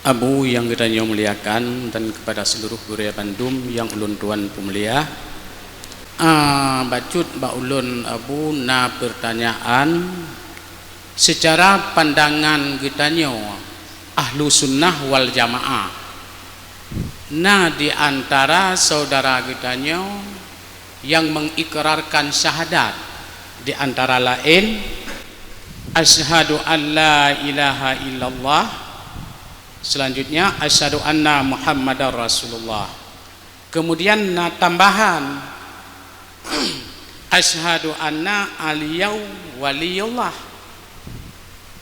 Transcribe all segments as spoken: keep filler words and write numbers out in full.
Abu nyang geutanyoe muliakan dan kepada seluruh gurée bandum nyang ulôn tuan peumulia. Ah, bacut bak ulôn Abu na pertanyaan, secara pandangan geutanyoe Ahlu Sunnah wal Jamaah, na di antara saudara geutanyoe yang mengikrarkan syahadat, di antara laén, "Asyhadu an la ilaha illallah." Selanjutnya, "Asyhadu anna Muhammadar Rasulullah." Kemudian na tambahan, "Asyhadu anna Aliyau waliyullah."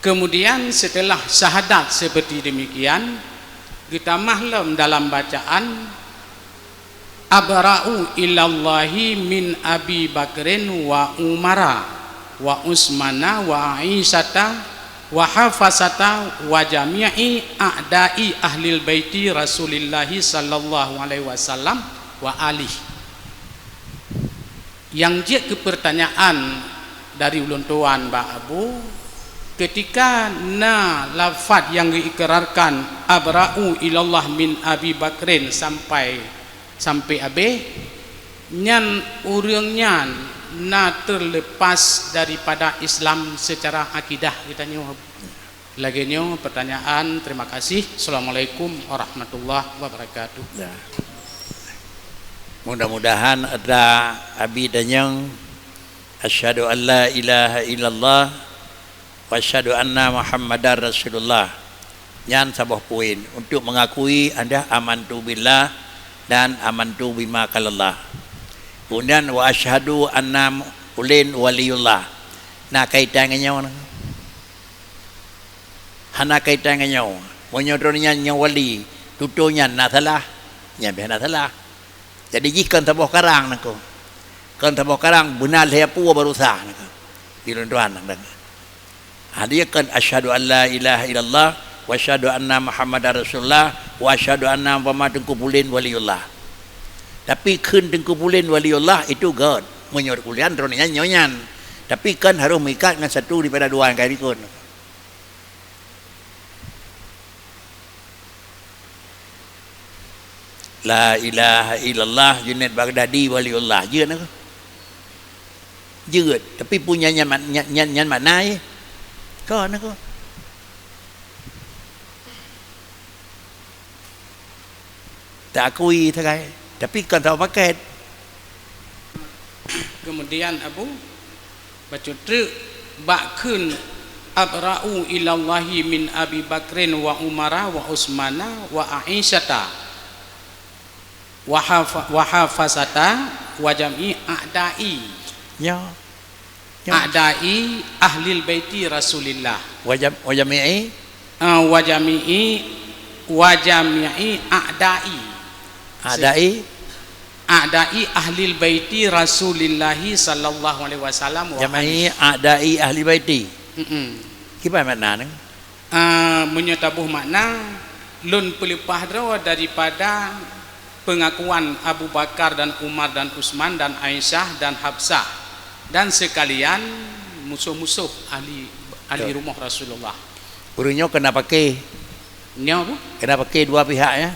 Kemudian setelah syahadat seperti demikian, geutamah lom dalam bacaan, "Abra'u ilallahi min Abi Bakrin wa Umara wa Usmana wa Aisyata wa Hafsata wa jami'i a'da'i ahlil baiti Rasulillahi sallallahu alaihi wasallam wa alih." Nyang jeuet keu pertanyaan dari ulôn tuan bak Abu, ketika na lafaz nyang geuikrarkan, "Abra'u ilallah min Abi Bakrin," sampai sampai abéh, nyan ureuëng nyan na terlepas daripada Islam secara akidah geutanyoe. Lagée nyoe pertanyaan, terima kasih. Assalamualaikum warahmatullahi wabarakatuh. Ya. Mudah-mudahan ada abi danyang, "Asyhadu an la ilaha illallah wa asyhadu anna Muhammadar Rasulullah." Nyan saboh poin untuk mengakui ada amantu billah dan amantu bima qalallah. Kemudian, "Wa asyhadu anna ulin waliyullah." Na kaitan ngon nyoe. Hana kaitan ngon nyoe. Meunyoe droeneuh nyan nyoe wali, tutoe nyan na salah, nyan pih na salah. Jadi jih kon saboh karang nangko. Kon saboh karang beuna lhée pue baru sah nangko. Di lôn tuan nang. Hadiah kon asyhadu an la ilaha illallah wa asyhadu anna Muhammadar Rasulullah wa asyhadu anna umpama Teungku Pulen waliullah. Tapi kheun Teungku Pulen waliullah itu göt. Meunyoe kulian droeneuh nyan nyoe nyan. Tapi kon harôh meuikat ngon satu daripada dua nyang ka ikot. La ilaha illallah, Junaid Baghdadi waliullah. Jeuet na keuh? Jeuet, tapi peue nyan, nyan, nyan, nyan, nyan makna jih. Kon na keuh? Taakui sagai, tapi kon saboh paket. Kemudian Abu bacut treuk bak kheun, "Abra'u ilallahi min Abi Bakrin wa Umara wa Usmana wa Aisyata wa hafa-, wa hafasata wa jami'i a'da'i." Ya. Ya. A'da'i ahlil baiti Rasulillah. Wa jam-, wa jami'i? Ah, wa jami'i, wa jami'i a'da'i. A'da'i? A'da'i ahlil baiti Rasulillahi sallallahu alaihi wasallam wa Jami'i ali. A'da'i ahli baiti. Mm-mm. Kiban makna nyan? Ah, meunyoe taboh makna, lôn peuleupah droe daripada pengakuan Abu Bakar dan Umar dan Utsman dan Aisyah dan Hafsah dan sekalian musoh-musoh ahli, ahli Betul. rumoh Rasulullah. Ureuëng nyoe keuneuk paké. Nyoe apa? Keuneuk paké dua pihak, ya.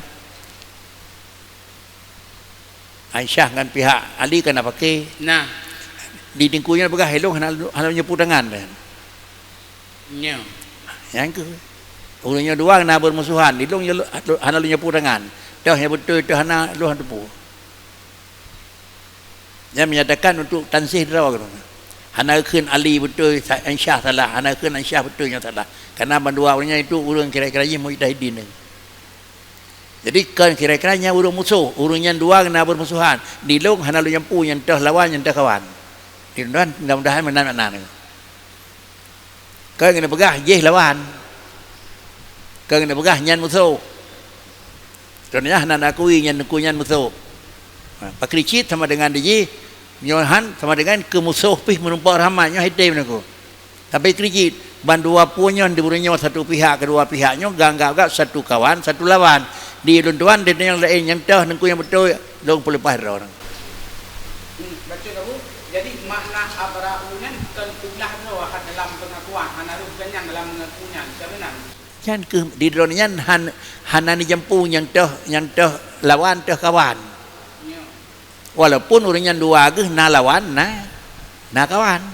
Aisyah ngon pihak Ali keuneuk paké. Nah. Di Teungku nyoe peugah, "Ilôn hana, hana lôn nyeupeu tangan." Nyoe. Nyang keuh. Ureuëng nyoe dua na beurmusohan, ilôn nyoe hana lôn nyeupeu tangan. Toh nyang beutôi, toh hana, lôn hana teupeu. Nyan menyatakan untuk tansih droe. Hana kheun Ali beutôi, Aisyah salah, hana kheun Aisyah beutôi nyoe salah. Karena bandua ureuëng nyan itu ureuëng kira-kira jih mujtahidin. Jadi kon kira-kira nyan ureuëng musoh, ureuëng nyan dua na beurmusohan. Di lôn hana lôn nyeupeu nyang toh lawan nyang toh kawan. Di lôn mudah-mudahan meunan makna nyoe. Kon keuneuk peugah jih lawan. Kon keuneuk peugah nyan musoh. Droeneuh hana akui nyan Teungku nyan musoh. Ha, pakri cit sama dengan di jih, nyoe han sama dengan keu musoh pih meurumpok rahmat nyoe hideh Teungku. Tapi krijit, bandua pue nyoe di buleuen nyoe satu pihak, kedua pihak nyoe gagap-gagap satu kawan, satu lawan. Di lôn tuan, di nyang laén nyang toh Teungku nyang beutôi, lôn peuleupah droe. Hmm, bacut Abu. Jadi makna abra'u nyan kon peugah droe dalam pengakuan, hana rôh geuh nyan dalam pengakuan nyan. Siapa nyan? Nyan keuh di droeneuh nyan han-, hana neujampu nyang toh, nyang toh lawan toh kawan. Walaupun ureuëng nyan dua geuh na lawan, na, na kawan.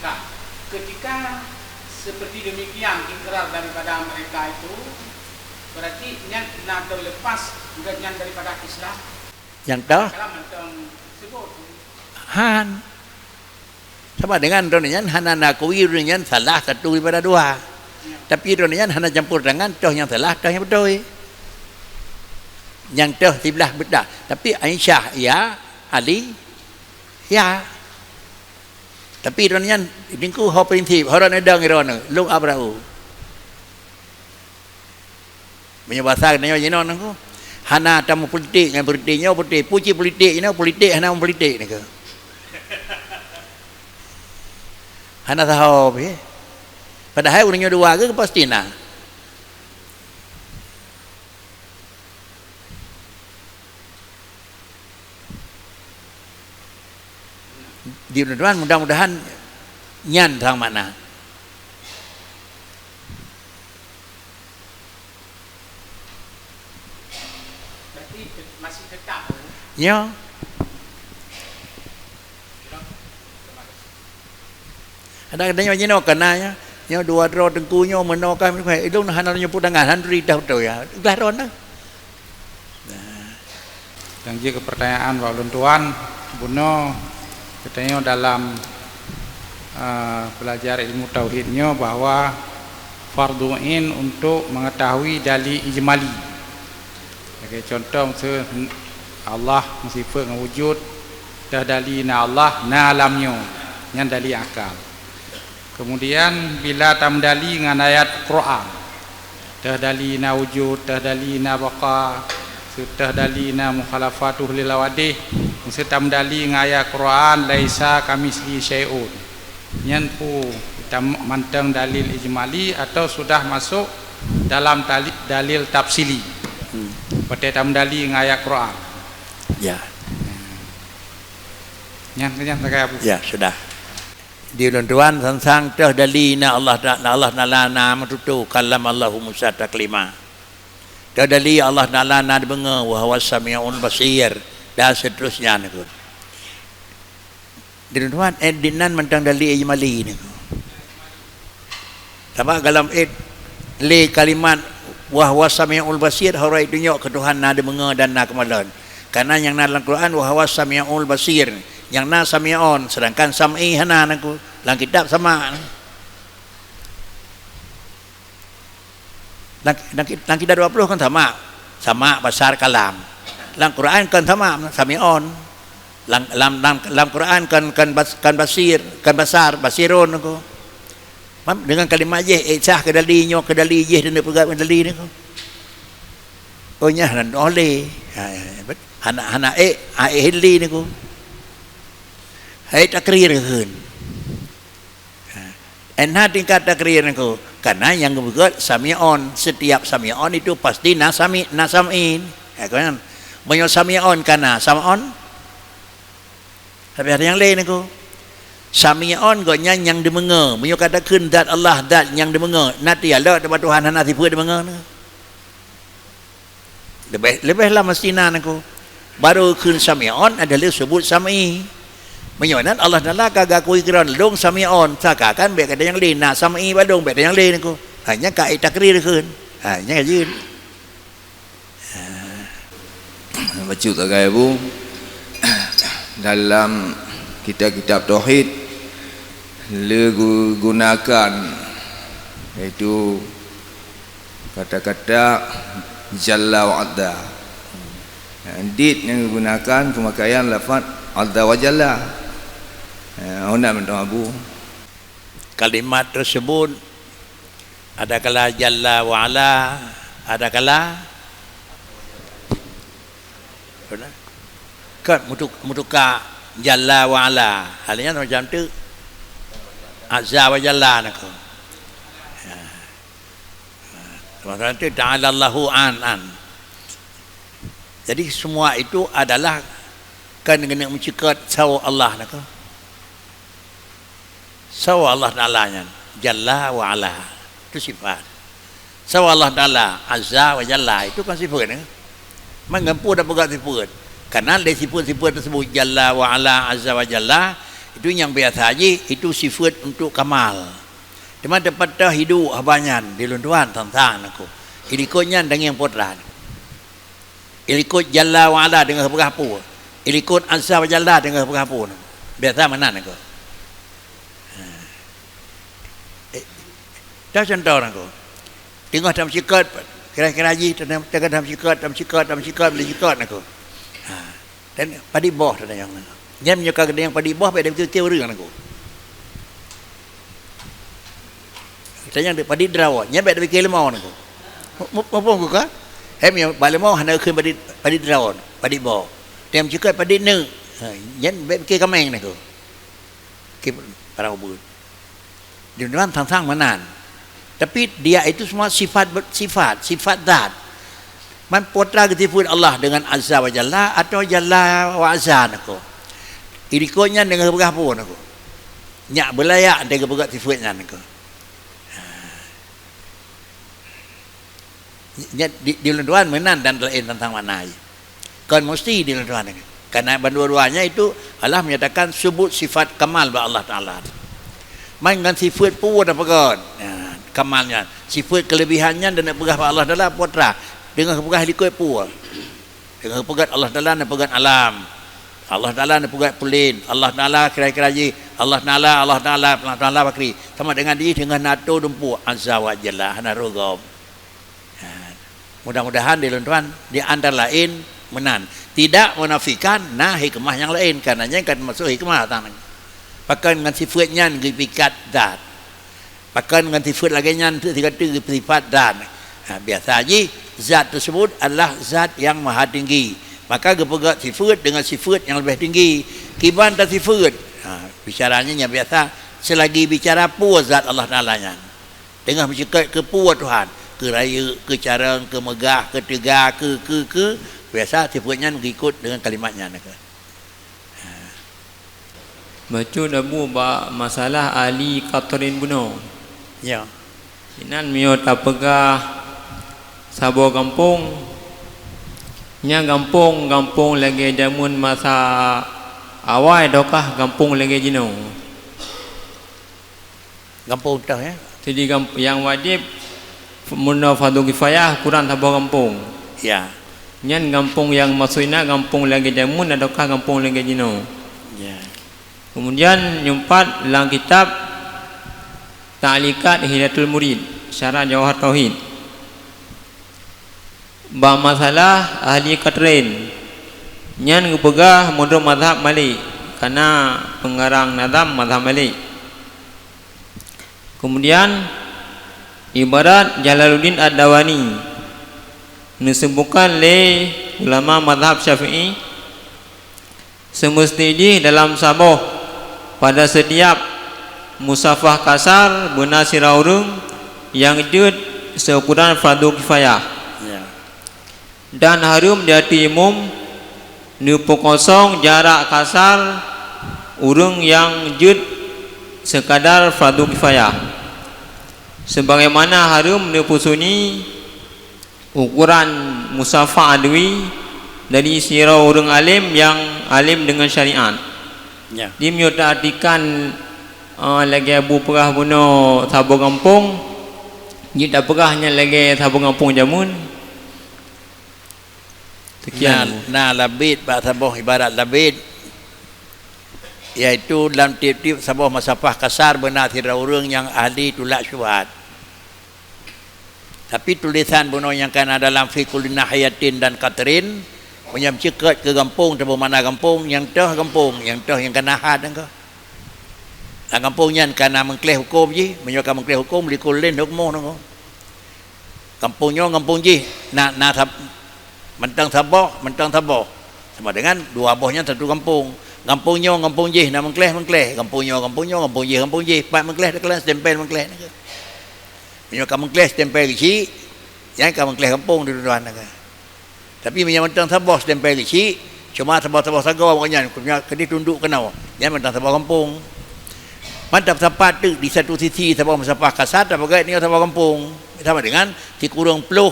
Nah, ketika seperti demikian ikrar daripada mereka itu, berarti nyan na terlepas gobnyan daripada Islam. Nyang toh? Dalam mantong sebut. Han. Sama dengan droeneuh nyan hana nakui ureuëng nyan salah satu daripada dua. Tapi droeneuh nyan hana campur tangan, toh nyang salah, toh nyang beutôi. Nyang toh siblah beutôi. Tapi Aisyah, ya, Ali, ya. Tapi droeneuh nyan, ningku ho prinsip, ho droeneuh dong droeneuh, lôn abrau. Meunyoe basa geutanyoe jinoe nangku, hana tameupolitik ngon politik nyoe, politik puci politik jinoe, politik hana meupolitik nangku. Hana saho pih. Padahai ureuëng nyoe dua geuh pasti na. Di ulôn tuan, mudah-mudahan nyan sang makna. Berarti masih tetap. Ya. Ada katanya jinoe kena ya. Nyoe dua droe teungku nyoe meunoe kan, idong hana nyoe putangan, han ri dah beutôi ya. Udah droe dah. Nah. Nyang jeuet keu pertanyaan bak ulôn tuan, bunoe geutanyoe dalam, eh, belajar ilmu tauhid nyoe bahwa fardhu ain untuk mengetahui dalil ijmali. Sebagai contoh, miseue Allah meusifeuet ngon wujud, teuh dalil na Allah, na alam nyoe, nyan dalil akal. Kemudian, bila tameudali ngon ayat Quran, teuh dalil na wujud, teuh dalil na baqa, teuh dalil na mukhalafatuh lil hawadith, meuseu tameudali ngon ayat Quran, "Laisa kamitslihi syai'un." Nyan peue, tam-, mantong dalil ijmali atau sudah masuk dalam tali-, dalil tafsili? Hmm. Watée tameudali ngon ayat Quran. Ya. Nyan, nyan sagai, Abu. Ya, sudah. Di ulôn tuan, sang-sang teuh dalil na Allah Ta-, na Allah Taala na meututoe, kallamallahu Musa taklima. Teuh dalil Allah Taala na deungoe, wa huwas samiul basir, dan seterusnya nangku. Di ulôn tuan, eh, di nan mantong dalil ijmali nangku. Sabab dalam ayat lé kalimat, "Wa huwas samiul basir", hana itunyok keu Tuhan na deungoe dan na keumalon. Karena nyang na lam Quran, "Wa huwas samiul basir", nyang na sami'un, sedangkan sam'i hana nangku. Lam kitab sama. Lam, lam, lam kitab dua puluh kan sama. Sama, basar, kalam. Lam Quran kan sama, sami'un. Lam, lam, lam, lam Quran kan, kan bas-, kan basir, kan basar, basirun nangku. Paham? Dengan kalimat jih, eh, sah keu dalil nyoe, keu dalil jih, dan peugah keu dalil nangku. Oh, nyan hana oleh. Ha, bet-, hana, hana, eh, ha, eh, hili nangku. Hai takrir kheun. Ha. Enha tingkat takrir nangku. Karena nyang geupeugah sami'un, setiap sami'un itu pasti na sami-, na sam'in. Ya kan? Meunyoe sami'un kana sam'un, tapi ada nyang lain nangku. Sami'un gobnyan nyang deungoe. Meunyoe ka takheun zat Allah, zat nyang deungoe, na tialok teuma Tuhan hana sifeuet deungoe nangku. Leubeh, leubeh lam mastina nangku. Baru kheun sami'un adalah seubut sam'i. Meunyoe nan Allah Taala ka geukui keu droe lôn sami'un, saka kan bék kata nyang lain, na sam'i bak lôn, bék kata nyang lain nangku. Ha, nyan ka takrir kheun. Ha, nyan ka jeuet. Ha. Bacut sagai, Bu. Dalam kitab-kitab tauhid, le gu-, gunakan, yaitu kata-kata jalla wa azza. Dit nyang digunakan pemakaian lafaz azza wa jalla. Eh, honda mantong, Abu. Kalimat tersebut adakala jalla wa ala, adakala kan meutu-, meutuka jalla wa ala. Hal nyan macam tu azza wa jalla nangku. Ya. Maksudnya tu, ta'ala Allahu an, an. Jadi, semua itu adalah kan keuneuk meuceukat sawa Allah nangku. Sawa Allah Taala nyan. Jalla wa Ala. Itu sifat. Sawa Allah Ta'ala, Azza wa Jalla, itu kan sifat, eh? Mengapa dah peugah sifat? Karena dari sifat-sifat tersebut, Jalla wa Ala, Azza wa Jalla, itu yang biasa aja, itu sifat untuk kamal. Teuma teupatah hidup haba nyan di lôn tuan tantang aku. Ilikot nyan daging putra. Ilikot Jalla wa Ala deungon peugah peue. Ilikot Azza wa Jalla deungon peugah peue. Biasa meunan aku. Ha. Eh, dah contoh aku. Teungoh tam sikot, kira-kira jih, teungoh tam sikot, tam sikot, tam sikot, beli sikot aku. Ha. Dan padit boh tanyong nyan. Nyan meunyoe ka geudeungoe padit boh, bèk dipike ureueng nyan. Tanyong dek padit draw, nyan bèk dipike leumo nyan. Mu-, mu-, muphom ka? Hem nyan bak leumo hana kheun padit, padit draw, padit boh. Tem cikot padit neuk. Ha, nyan bèk pike kameng nyan. Oke, para ubeut. Di dalam sang-sang meunan. Tapi dia itu semua sifat ber-, sifat, sifat zat. Man putra geusifeuet Allah dengan Azza wa Jalla atau Jalla wa Azza nako. Ilikot nyan deungon peugah phon nako. Nyak beulayak deungon peugah sifeuet nyan nako. Ha. Nyan di, di lôn tuan meunan dan laén tantang makna jih. Kon musti di lôn tuan. Karena bandua-duanya itu Allah menyatakan subut sifat kamal bak Allah Taala. Man ngon sifat peue tapeugah, nah, kamal nyan. Sifat kelebihan nyan dan peugah bak Allah Taala putra. Deungon peugah likot peue. Deungon peugah Allah Taala neupeugah alam. Allah Taala neupeugah pulin. Allah Taala kira-kira jih. Allah Taala, Allah Taala, Allah Taala bakri. Sama dengan jih deungon nato dumpu azza wa jalla hana roh gob. Ha, mudah-mudahan di lôn tuan di antara laén meunan. Tidak menafikan na hikmah nyang laén, karena nyan kan masuk hikmah tang. Pakon ngon sifat nyan geupikat zat. Pakon ngon sifat lagée nyan tu sigoe geupeusifat zat. Ha, biasa jih zat tersebut adalah zat yang maha tinggi. Maka geupeugah sifat dengan sifat yang lebih tinggi. Kiban tasifat. Ha, bicaranya yang biasa selagi bicara peue zat Allah Taala nyan. Teungoh meucukot keu peue Tuhan, keu rayeuk, keu carông, keu meugah, keu teuga, keu, keu, keu, biasa sifeuet nyan geuikot deungon kalimat nyan. Bacut Abu bak masalah ahli Qatrin bunoe. Ya. Inan meunyoe tapeugah saboh gampông, nyan gampông, gampông lagée jameun masa awai ataukah gampông lagée jinoe? Gampông toh, ya. Jadi gamp-, nyang wajéb meunyoe fardhu kifayah kurang saboh gampông. Ya. Nyan gampông nyang maksud na gampông lagée jameun ataukah gampông lagée jinoe? Ya. Kemudian nyumpat lam kitab Ta'liqat Hidayatul Murid, Syarah Jawahar Tauhid. Bak masalah ahli Qatrin, nyan geupeugah meunurot mazhab Malik, kana peungarang nazam mazhab Malik. Kemudian, ibarat Jalaluddin Ad-Dawani, neuseubutkan lé ulama mazhab Syafi'i, seumeusti jih dalam saboh pada setiap musafah kasar beuna sidroe ureuëng nyang jeuet seukuran fardhu kifayah. Ya. Dan hareuem di ateueh imum neupeukosong jarak kasar ureuëng nyang jeuet seukadar fardhu kifayah. Sebagaimana hareuem neupeusunyi ukuran musafah adui dari sidroe ureuëng além nyang além deungon syariat. Ya. Di meunyoe teuartikan, eh, lagée bupeugah bunoe saboh gampông, jeuet tapeugah nyan lagée saboh gampông jameun. Sekian. Na, na labit bak saboh ibarat labit, yaitu lam tieb-tieb saboh musafah kasar beuna sidroe ureuëng nyang ahli tulak syubhat. Tapi tulisan bunoe nyang kana dalam fi kulli nahiyatin dan qatrin, meunyoe meucukot keu gampông, teuboh makna gampông, nyang toh gampông, nyang toh nyang kana hat nyan keuh. Lam gampông nyan kana meukleh huköm jih, meunyoe ka meukleh huköm, likul lin hukmuh nyan keuh. Gampông nyoe gampông jih, na, na sab-, mantong saboh, mantong saboh. Sama dengan dua boh nyan satu gampông. Gampông nyoe gampông jih na meukleh, meukleh. Gampông nyoe gampông nyoe, gampông jih gampông jih. Pat meukleh, teuka stempel meukleh nyan keuh. Meunyoe ka meukleh stempel geuchik, nyan ka meukleh gampông di luwa nyan keuh. Tapi meunyoe mantong saboh stempel geuchik, cuma saboh-saboh sagoe awaknyan, keudeh tunduk keunoe, nyan mantong saboh gampông. Mantap sapat teuk di satu sisi saboh musafah kasar, tapeugah nyoe saboh gampông. Sama dengan sikureueng ploh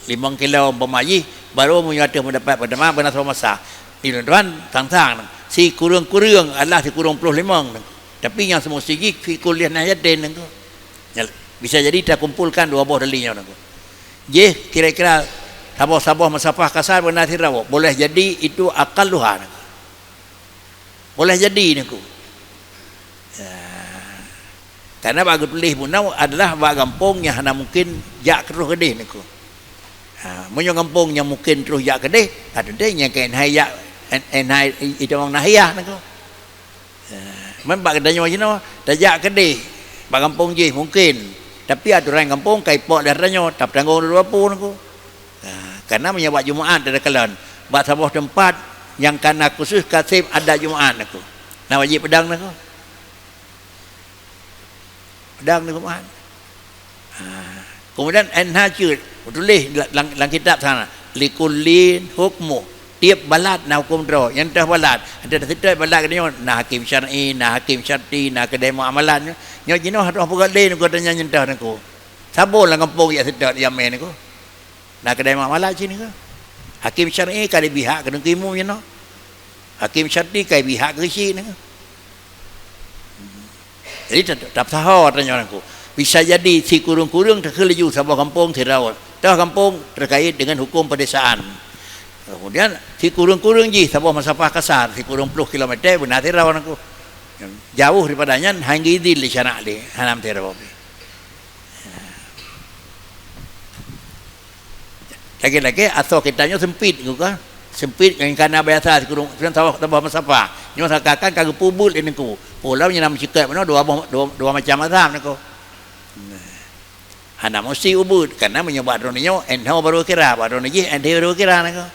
limong kilo umpama jih, baru meunyoe ateueh meudapat peudeuman beuna saboh masa. Di tuan-tuan, sang-sang, sikureueng-kureueng adalah sikureueng ploh limong. Tapi nyang seumusti jih sikureueng lhèe nahiyatain nangku. Bisa jadi takumpolkan dua boh dalil nyoe nangku. Jih kira-kira saboh-saboh musafah kasar beuna sidroe. Boleh jadi itu aqalluha nangku. Boleh jadi nangku. Ya. Karena bak geutuléh bunoe adalah bak gampông nyang hana mungkin jak troh keudeh nangku. Ha, meunyoe gampông nyang mungkin troh jak keudeh, ha, teuntèe nyang keuhai jak, en-, enhai i-, itamong nahiyah nangku. Ha, man bak geutanyoe jinoe, tajak keudeh, bak gampông jih mungkin. Tapi atoran gampông ka ipok lé tanyoe, tapeutanggong lé dua pu nangku. Ha, karena meunyoe bak Jumaat teukalon, bak saboh teumpat nyang kana khusus ka sép adat Jumaat nangku. Na wajéb peudong nangku. Peudong nangku Jumaat. Ha. Kemudian enhai cit, tuléh lam, lam kitab sana, likullin hukmu. Tiep balad na huköm droe. Nyang teuh balad, ada seutôt balad geutanyoe, na hakim syar'i, na hakim syarti, na keudè muamalat. Nyoe jinoe hana peugah lé nangku tanyoe nyang teuh nangku. Saboh lam gampông jak seutôt jamé nangku. Na keudè muamalat cit nangku. Hakim syar'i ka di pihak keuneuk imum jinoe. Hakim syarti ka di pihak keu syik nangku. Jadi, ta-, ta-, tapeusaho tanyoe nangku. Bisa jadi sikureueng-kureueng teukeulaju saboh gampông sidroe. Toh gampông terkait dengan hukum pedesaan. Kemudian, sikureueng-kureueng jih saboh musafah kasar, sikureueng ploh kilometer beuna sidroe nangku. Jauh daripada nyan, han geuidhin lé syarak lé, hana meusidroe pih. Lagèe-lagèe asoe kitab nyoe sempit nangku ka. Sempit ngon kana biasa sikureueng, sikureueng saboh, saboh musafah. Nyoe seakan-akan ka geupeubuet lé nangku. Pulau nyan na meuceukat bunoe dua boh, dua, dua macam mazhab nangku. Nah. Hana musti ubeuet, karena meunyoe bak droeneuh nyoe, enho baru kira, bak droeneuh jih, enhe baru kira nangku.